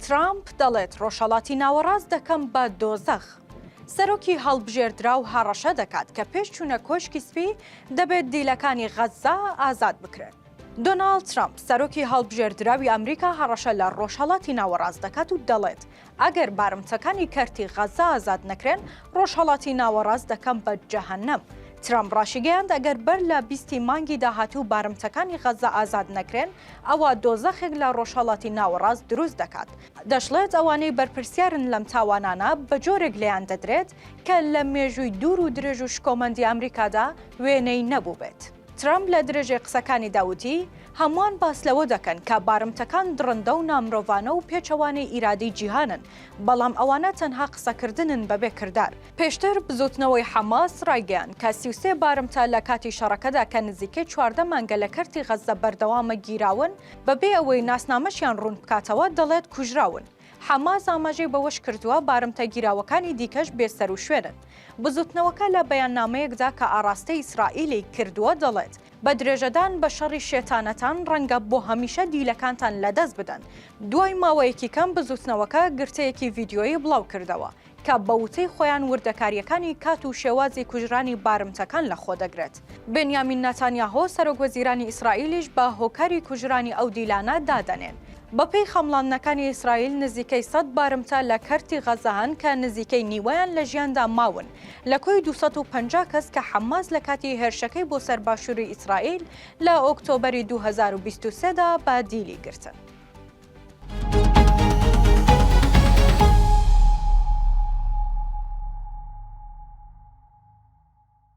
ترامپ دەڵێت ڕۆژهەڵاتی ناوەڕاست دەکەم بە دۆزەخ. سەرۆکی هەڵبژێردراو هەڕەشە دەکات کە پێش چوونە کۆشکی سپی دەبێت دیلەکانی غەززە ئازاد بکرێن. دۆناڵد ترەمپ، سەرۆکی هەڵبژێردراوی ئەمریکا هەڕەشە لە ڕۆژهەڵاتی ناوەڕاست دەکات و دەڵێت، ئەگەر بارمتەکانی کەرتی غەززە ئازاد نەکرێن، ڕۆژهەڵاتی ناوەڕاست دەکەم بە جەهەنەم. ترەمپ ڕاشیگەیاند، ئەگەر بەر لە بیستی مانگی داهاتوو بارمتەکانی غەززە ئازاد نەکرێن، ئەوا دۆزەخێک لە ڕۆژهەڵاتی ناوەڕاست دروست دەکات. دەشڵێت، ئەوانەی بەرپرسیارن لەم تاوانانە بە جۆرێک لێیان دەدرێت کە لە مێژووی دوور و درێژ و شکۆمەندی ئەمریکادا وێنەی نەبووبێت. ترەمپ لە درێژەی قسەکانیدا وتی، هەمووان باس لەوە دەکەن کە بارمتەکان دڕندە و نامرۆڤانە و پێچەوانەی ئیرادەی جیهانن، بەڵام ئەوانە تەنها قسەکردنن بەبێ کردار. پێشتر بزووتنەوەی حەماس ڕایگەیاند کە 33 بارمتە لە کاتی شەڕەکەدا کە نزیکەی 14 مانگە لە کەرتی غەززە بەردەوامە گیراون، بەبێ ئەوەی ناسنامەشیان ڕوون بکاتەوە دەڵێت کوژراون. حەماس ئاماژەی بەوەشکردووە، بارمتە گیراوەکانی دیکەش بێسەروشوێنن. بزوتنەوەکە لە بەیاننامەیەکدا کە ئاڕاستەی ئیسرائیلی کردووە دەڵێت، بە درێژەدان بە شەڕی شێتانەتان ڕەنگە بۆ هەمیشە دیلەکانتان لەدەست بدەن. دوای ماوەیەکی کەم بزوتنەوەکە گرتەیەکی ڤیدیۆیی بڵاوکردەوە کە بە وتەی خۆیان وردەکارییەکانی کات و شێوازی کوژرانی بارمتەکان لەخۆدەگرێت. بنیامین ناتانیاهۆ، سەرۆکوەزیرانی ئیسرائیلیش بە هۆکاری کوژرانی ئەو دیلانە دادەنێن. بەپێی خەمڵاندنەکانی ئیسرائیل، نزیکەی سەد بارمتە لە کەرتی غەززە هەن کە نزیکەی نیوەیان لە ژیاندا ماون، لە کۆی 250 کەس کە حەماس لە کاتی هێرشەکەی بۆ سەر باشووری ئیسرائیل لە ئۆکتۆبەری 2023 دا بە دیلی گرتن.